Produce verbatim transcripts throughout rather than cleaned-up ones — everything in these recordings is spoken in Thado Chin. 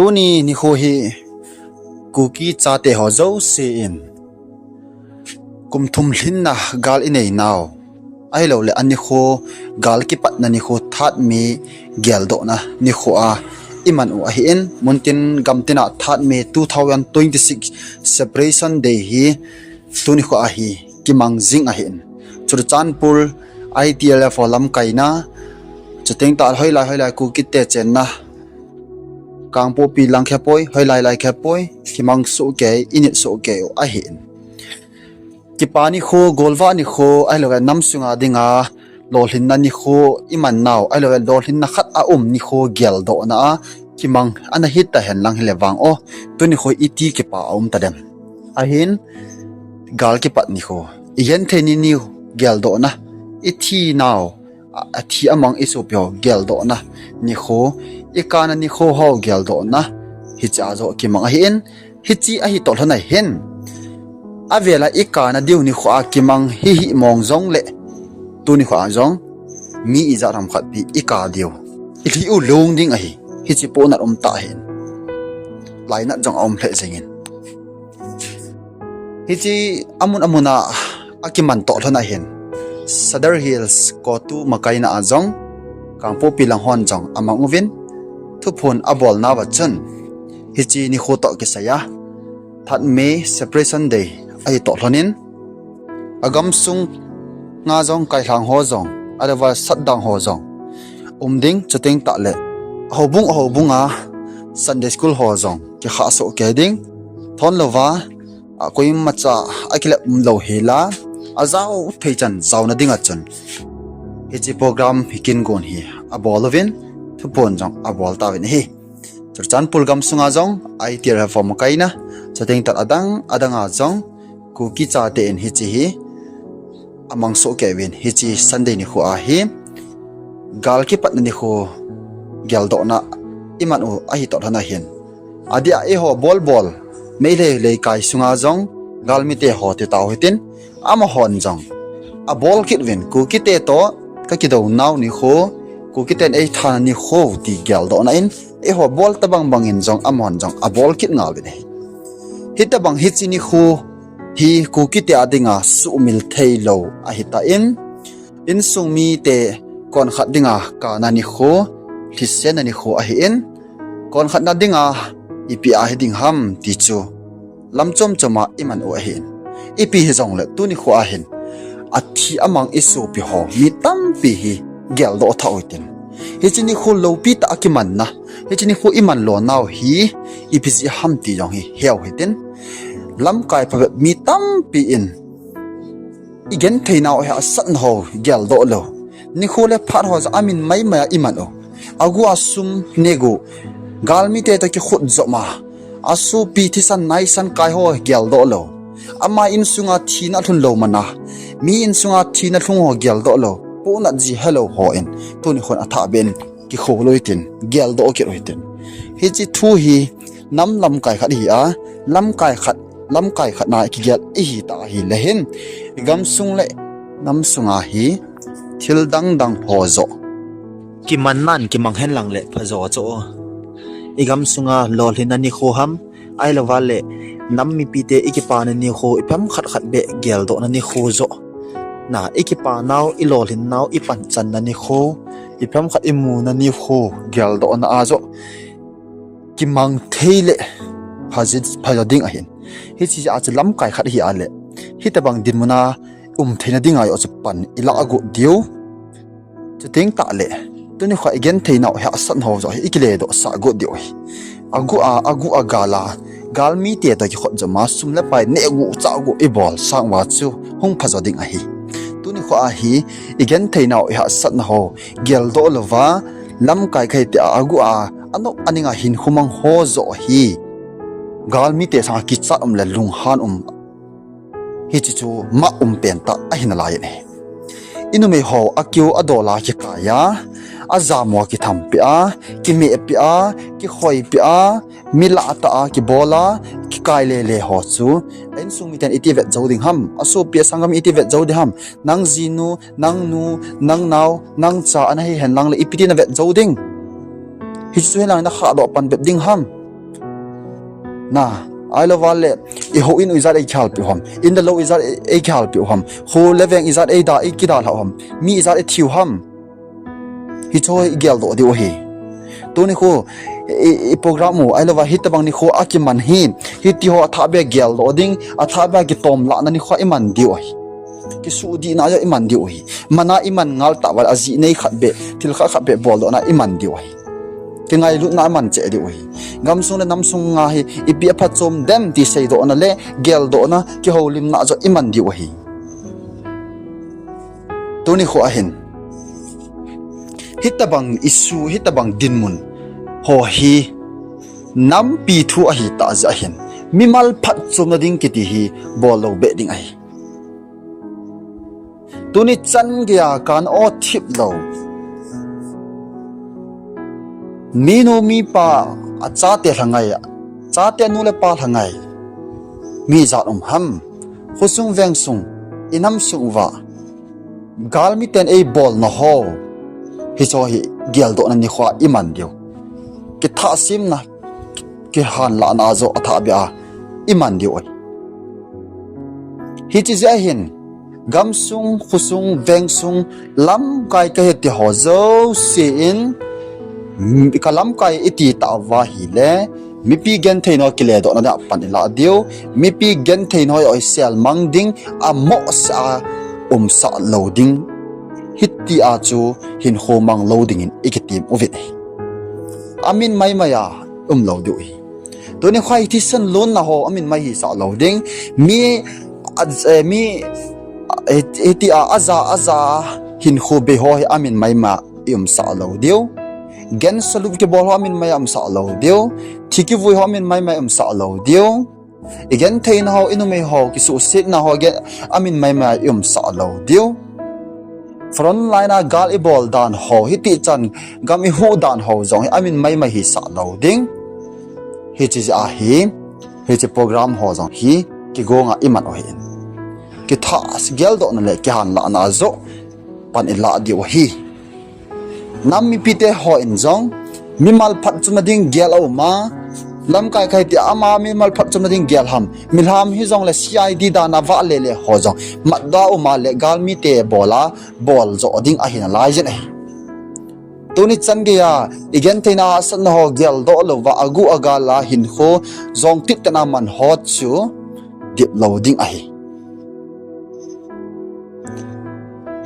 Tuni nikho hi Kuki chate ho jouse in kum thum lhinna gal inei nau, ahilouleh anikho gal kipatna nikho Third May geldohna nikho a iman u ahin, muntin gamtina Third May two thousand twenty-six Separation Day hi tuni nikho a hi kimang jing ahin. Churachandpur I T L F ho lamkaina, chuteng tah hoilai hoilai Kukite chenna, Kangpokpi lang khepoi, hoilai lai khepoi, kimang sohkei, init sohkei u ahin. Kipa nikho, golvah nikho, ahilouleh nam sunga dinga lolhinna nikho iman nau, ahilouleh lolhinna khat aum nikho geldohna a kimang ana hita henlang hile vang o, tuni nikho iti kipa aum tadem? Ahin, gal kipat nikho, igenthei ni ni geldohna, ithi nau, a, athi amang isopi ho geldohna nikho, ikana nikho ho geldohna, hichea joh kimang ahin, hiche ahi toh lhon ahin, avela ikana diu nikho a kimang hihih mong jongle, tuni nikho a jong mi ijat ham khatpi ika diu, ilhi u lung ding ahi. Hiche pohnat um tah ahin, lainat jong aum lheh jengin. Hiche amun amuna akiman toh lhon ahin, Sadar Hills CoTU makaina a jong Kangpokpi lang hon jong amang uvin, thuphon abolnauva chun, hiche nikho toh kisaiya Third May Separation Day ahi toh lhonin, agamsunga jong kailhang ho jong, ahilouleh satdang ho jong um ding, chuteng tahle houbung houbunga Sunday School ho jong kikhah sohkei ding, thon louva, a, koimacha akilep umlou hela, ajao theichan jaona dinga chun hiche program hi kin gon hi abol uvin, thuphon jong abol tauvin ahi. Churachandpur gamsunga jong I T L F ho makaina, chuteng tah adang adanga jong Kuki chate in hiche hi amang sohkei uvin, hiche Sunday nikho a hi gal kipatna nikho geldohna iman u ahi toh lhon ahin, adeh a eiho bolbol Meitei leikai sunga jong galmite ho ti tau hitin, amahon jong abol kit uvin, Kukite toh kakidounau nikho, Kukiten eithana nikho ti geldohna in, eiho bol tobang bangin jong amahon jong abol kit ngal uvin ahi. Hitobang hiche nikho hi Kukite a dinga suhmil theilou ahitan, insung mite konkhat dinga kana nikho, lhisenna nikho ahin, konkhatna dinga ipi a hiding ham ti chu lam chom choma iman u ahin, ipi hijongle tuni nikho ahin athi amang isopi ho mi tampi hi geldoh thah u hitin, hiche nikho loupitah a kimanna, hiche nikho iman lonau hi ipi jeh ham ti jong hi heu hitin, lamkai phabep mi tampi in igentheinau hahsatna ho geldoh lou, nikho le phat ho jong amin maimai a iman u, aguh a sum negu, galmite toh kikhut joma, asopi thisan naisan kai ho geldoh lou, ama insunga thina lhun lou mana, mi insunga thina lhung ho geldoh lou, pohnat ji helou hon tuni nikhon athahbeh in kikhoulou hitin, geldoh kit u hitin, hiche thu hi nam lamkai khat ihi a, lamkai khat, lamkai khat na kigel ihitah ahile hin, igamsung le nam sunga hi thil dangdang ho joh kimannan kimang henlang le phajo chu, igamsunga lolhinna nikho ham, ahilouva le nam mipite ikipana nikho, iphem khat khat beh geldohna nikho joh, na ikipanau, ilolhinnau, ipanchanna nikho, iphem khat imuna nikho geldohna a joh kimang theile phajo ding ahin. Hiche jeh a chu lamkai khat ihi a le, hitobang dinmuna um theina dinga joh chu pan ilah got diu, chuteng tahle tuni nikho igentheinau hahsatna ho joh hi ikiledohsah got diu ahi. Aguh a, aguh a gal a, galmite toh kikhut joma, sum le pai nehguh chahguh ibol sang uva chu hung phajo ding ahi. Tuni nikho a hi igentheinau ihahsatna ho geldoh louva, lamkai khat iti a, aguh a, anop aninga hinkho mang ho joh hi galmite sanga kichat um le lunghan um, hiche chu mah um pentah ahi nalai in ahi. Inumei ho akiu adol a kikai a, ajam ho kithampeh a, kimehpeh a, kikhoipeh a, mi lahtah a kibol a, kikai lele ho chu, a insung miten iti vet jou ding ham, asopi asanggam iti vet jou ding ham, nang jinu, nang nu, nang nao, nang cha ana hi henlang le ipi ti navet jou ding? Hiche chu henlang nakhahdoh pan bep ding ham? Na, ahilou vale, i houin u ijat ei kihal piu ham. Inda lou ijat ei, ei kihal piu ham. Kho le veng ijat ei da, ei kidalhau ham. Mi ijat ei thiu ham. Hicho i geldoh diu ahi. Tuni kho, i, i program u, ahilou va, hitobang nikho a kiman hi. Hiti ho athah beh geldoh ding, athah beh kitom lahna nikho i man diu ahi. Kisuhdihna jong i man diu ahi. Mana i man ngal tah vale, ajeh nei khat beh, thil khat khat beh boldohna i man diu ahi. Kingailutna i man cheh diu ahi. Gamsung le namsung a hi, ipi aphatchom dem ti seidohna le, geldohna, kihoulimna jong i man diu ahi. Tuni kho ahin. Hitobang issue, hitobang dinmun. Ho hi, nampi thu ahi tah jeh ahin. Mimal phatchomna ding kiti hi, bol lou beh ding ahi. Tuni chan geiya kan o thip lou. Minu mipa achate lhangai a. Chate nu le pa lhangai. Mi ijat um ham. Khosung vengsung. I namsung uva. Galmiten ei bolna ho. Hicho hi geldohna nikho a i man diu. Kithahsemna. Kihanlahna jong athah beh a. I man diu ahi. Hiche jeh ahin. Gamsung, khosung, vengsung, lamkai kahi ti ho jouse in, mm, ka lamkai iti tah uva ahile, mipi gentheina ho kiledohna dia pan ilah diu, mipi gentheina ho i selmang ding, amohsah a umsah lou ding. Hiti a chu hinkho mang lou dingin i kitem uvin ahi. Amin maimai a um lou diu ahi. Tuni kho hi thisan lonna ho amin mai hisah lou ding. Mi, a, eh, mi, eh, hiti a, aja, aja, hinkho bei ho hi amin maimai i umsah lou diu. Gensalut kibol ho amin mai a umsah lou diu. Thi kivui ho amin maimai i umsah lou diu. I gentheina ho, i numei ho, kisuhsetna ho, gen, amin maimai i umsah lou diu. Front line a gal i bol dan ho, hiti chan gam i huh dan ho jong hi amin maimai hisah lou ding. Hiche jeh ahi, hiche program ho jong hi, kigonga i man u ahin. Kithah geldohna le kihanlahna jong pan ilah diu ahi. Nam mipite ho in jong, mimal phatchomna ding gel aum a, lamkai kahi ti ama mimal phatchomna ding gel ham, milham hijongle C I D dan a vahle le ho jong, matdoh a um a le galmite bol a, bol joh ding ahi nalai jin ahi. Tuni chan geiya, i gentheina hahsatna ho geldoh louva, aguh agal a hinkho, jong titena man ho chu, dip lou ding ahi.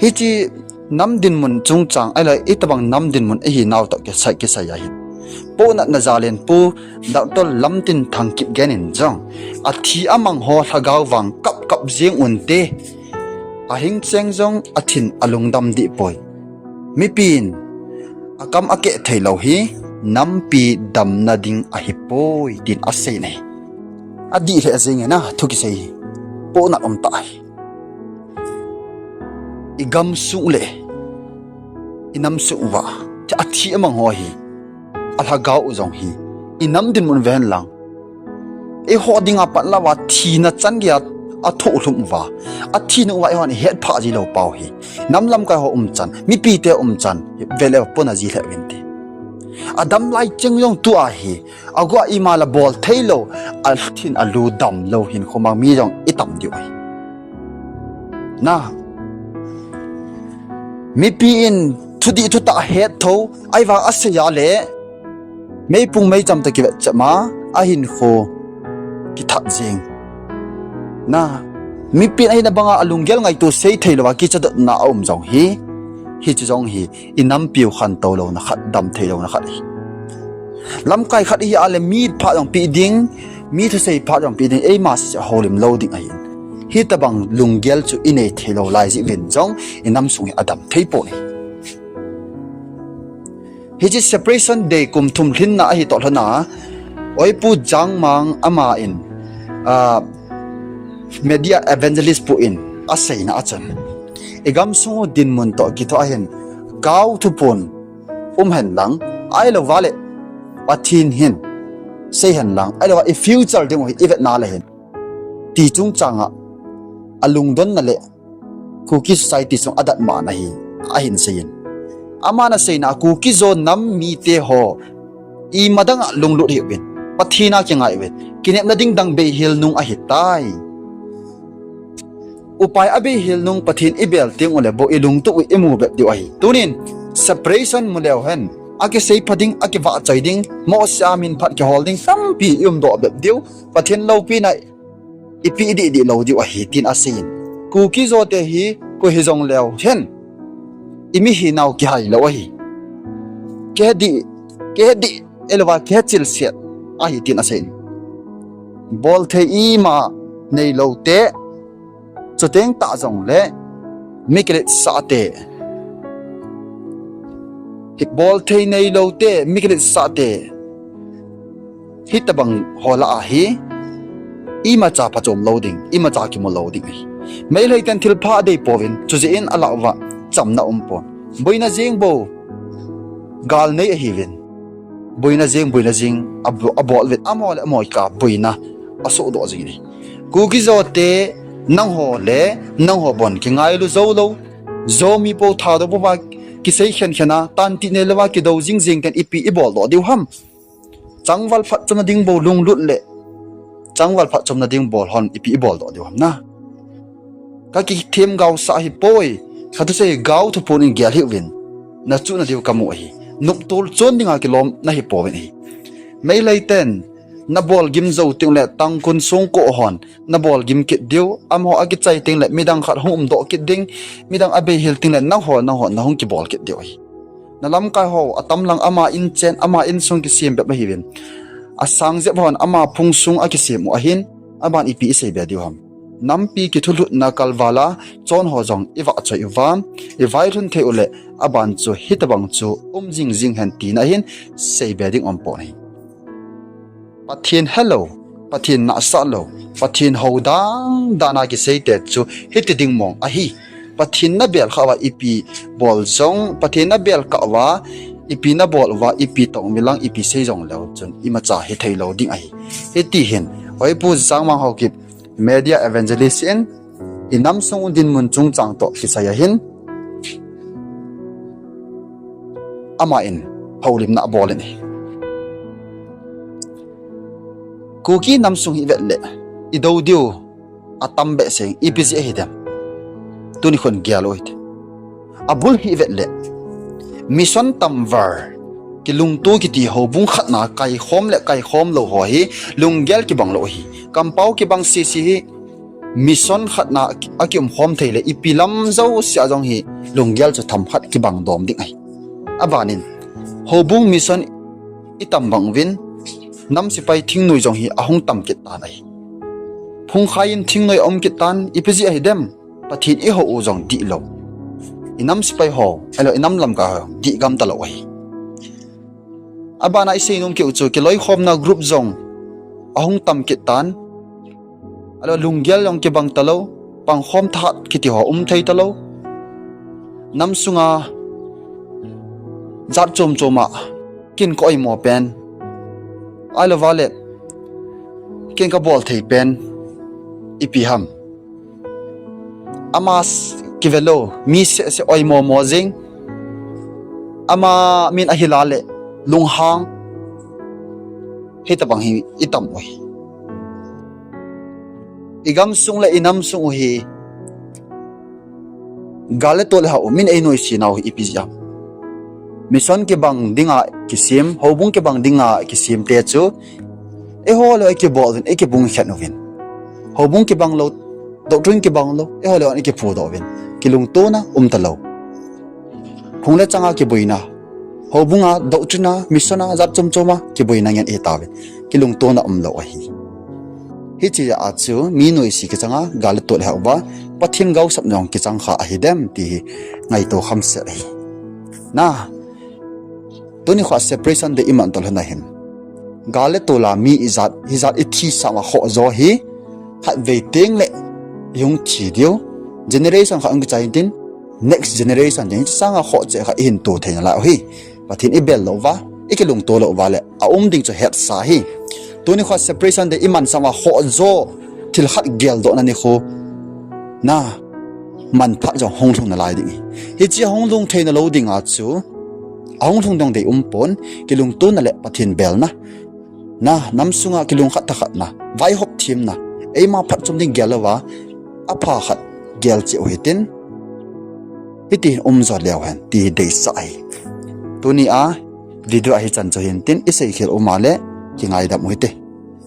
Hiche nam dinmun chungchang, ahilou, itobang nam dinmun ihinau toh kisai, kisai ahin. Pohnatna jal in Pu Doctor Lamtin Thangkip gen in jong, athi amang ho lhagao vang kap kap jeng unte, ahing cheng jong athin alungdam dih poi. Mipin, akam akeh theilou hi, nampi damna ding ahipoi, tin asei in ahi. Adih lheh jeng e na, thu kisei hi. Pohnat um tah ahi. I gamsung le, i namsung uva, athi amang ho hi, alhagao u jong hi, i nam dinmun ve henlang. Eiho dinga pat louva, thina chan geiya athoh lhum uva, athina uva eihon ihet phah ji lou pau hi. Nam lamkai ho umchan, mipite umchan, vele pona ji lheh uvinte. Adam lai cheng jong tua hi, aguh a ima la bol theilou, athin alu damlou hinkho mang mi jong itam diu ahi. Na, mipi in thudih thutah hetthou, ahivang asei a le, meipung meicham toh kivet cheh ma, ahinkho kithat jeng. Na, mipin ahina banga alunggel ngaito sei theilouva kichadotna aum jong hi, hiche jong hi, i nampiu khantou louna khat, dam thei louna khat ahi. Lamkai khat ihi a le mi phat jong peh ding, mi thusei phat jong peh ding, eima sese houlim lou ding ahin. Hitobang lunggel chu inei theilou lai jeh uvin jong, i namsung hi adam thei pon ahi. Hiche Separation Day kum thum lhinna ahi toh lhona, Oipu Jangmang ama in, ah, media evangelist pu in aseina a chun, i gamsung u dinmun toh kithoa hin, gao thupon um henlang, ahilouva le, Pathen hin sei henlang, ahilouva i future ding u hi i vetna le hin, ti chungchanga alungdonna le Kuki society chung adatmona hi ahin seiyin. Aman aseina Kuki Zo nam mite ho, imadanga lunglut hih uvin, Pathen a kingai uvin, kinepna ding dang beihel nung ahitai. Upai abeihel nung Pathen ibel teng uleh bou ilungtup u imu bep diu ahi. Tunin separation mu leu hen, akisei pha ding, akivahchoi ding, mohseh a min phat kihol ding tampi iumdoh bep diu. Pathen loupina ipi idih dih lou diu ahi, tin aseiyin. Kuki Zo te hi koi hijong leu hen, imi hinau kihai lou ahi. Kihe dih, kihe dih, ahilouva kihe chilset ahi, tin aseiyin. Bolthei ima neilou te, chuteng tah jongle mi kiletsah te, hi bolthei neilou te, mi kiletsah te, hitobang ho lah a hi imacha phachom lou ding, imacha kimu lou ding ahi. Meitei ten thilpha adei pouvin, chujeh in alah uva chamna umpon. Boina jeng bou gal nei ahiuvin. Boina jeng, boina jeng, abo-, abol uvin, amaho le amaho kikah a boina asohdoh jing in ahi. Kuki Zo te, nangho le nangho bon kingailu joulou, Zomi pou Thadou pouva kisei khenkhen a, tantih neilouva kidou jingjing ten ipi iboldoh diu ham? Changval phatchomna ding bou lunglut le changval phatchomna ding bol hon ipi iboldoh diu ham na? Kakithemgaosah ahipoi, kathusei gao thuphon in gel hih uvin, nachuhna diu kamu ahi. Noptol chon dinga kilom nahipouvin ahi. Meitei ten nabol gim jou tengle Tangkhul songko hon nabol gim kit diu, amaho akichai tengle midang khat hung umdoh kit ding, midang abeihel tengle nangho, nangho nahung kibol kit diu ahi. Nalamkai ho atam lang ama inchen, ama insung kisem bep ahiuvin, asang jep hon ama phung sung akisem u ahin, aban ipi iseibe diu ham? Nampi kithulhutna kalval a chon ho jong ivahchoi uva, ivailhun thei uleh aban chu hitobang chu um jingjing hen tina ahin, seibe ding umpon ahi. Pathen helou, Pathen nahsah lou, Pathen hou dan dan a kiseite chu hiti ding mong ahi. Pathen nabel khah uva ipi bol jong, Pathen nabel kah uva ipi nabol uva, ipi tong milang, ipi sei jong leu chun imacha hitheilou ding ahi. Hiti hin, Hoipu Jangmang Haokip, Media Evangelist in, inam sung u dinmun chungchang toh kisai ahin, ama in houlimna abol in ahi. Kuki nam sung hi vetle, idou diu atam behseh in, ipi jeh ahi dem? Tuni khun gel u hite. Abul hi vetle, mission tamval, kilungto kiti houbung khatna kaikhom le kaikhom lou ho hi lunggel kibang lou ahi. Kampao kibang sese hi mission khatna akiumkhom thei le ipi lam jouse a jong hi lunggel chu themkhat kibang dom ding ahi. Abanin, houbung mission itam bang uvin, nam sepai thingnoi jong hi ahung tam kit tan ahi. Phungkhai in thingnoi aum kit tan, ipi jeh ahi dem? Pathen ihou u jong dihlou, inam sepai ho, ahilou inam lamkai ho dihgam talou ahi. Abana iseinom kit u chu kiloikhomna group jong ahung tam kit tan, ahilou lunggel jong kibang talou, pangkhom thahat kiti ho umthei talou. Nam sunga jat chom chom a kin ka oimo pen, ahilouva le kin kabol thei pen ipi ham? Ama kivelou mi sehseh oimo mo jing, ama min ahil a le lunghang, hitobang hi itam u hi. Igamsung le inamsung u hi gal le tol le hah u min einoise nau hi ipi jeh ham? Mission kibang dinga kisem, houbung kibang dinga kisemte chu eiho le ikibol uvin, ikibung khen uvin. Houbung kibang lou, doctrine kibang lou, eiho le ikiphudoh uvin, kilungtona um talou. Phung le changa kiboina, houbunga, doctrine a, mission a, jat chom chom a kiboina ngen ihitauvin, kilungtona umlou ahi. Hiche a chu mi noise kichanga, gal le tol le hah uva, Pathen gaosapna jong kichang kha ahidem ti hi ngaito khamset ahi. Na, tunikho separation day iman tolhon ahin, gal le tol a mi ijat, hijat ithisah uva khohjo hi khatvei tengle ihung thi diu. Generation khat hung kichai intin, next generation ding hiche sanga khoh cheh khat ihin to theina lai u hi. Pathen ibel lou uva, ikilungto lou uva le aum ding chu hetsa ahi. Tunikho separation day imansah uva khohjo, thil khat geldohna nikho, na, manphat jong hung lhung nalai ding ahi. Hiche ahung lhung theina lou dinga chu, ahung lhung ding dei umpon, kilungtona le Pathen belna, na, nam sunga kilungkhat thakhatna, vaihop themna, eima phatchom ding gel louva, apha khat gel cheh u hitin, hiti um jo leu hen ti deisah ahi. Tunia video a hichan chu hintin, isei khel uma le kingaidam u hite.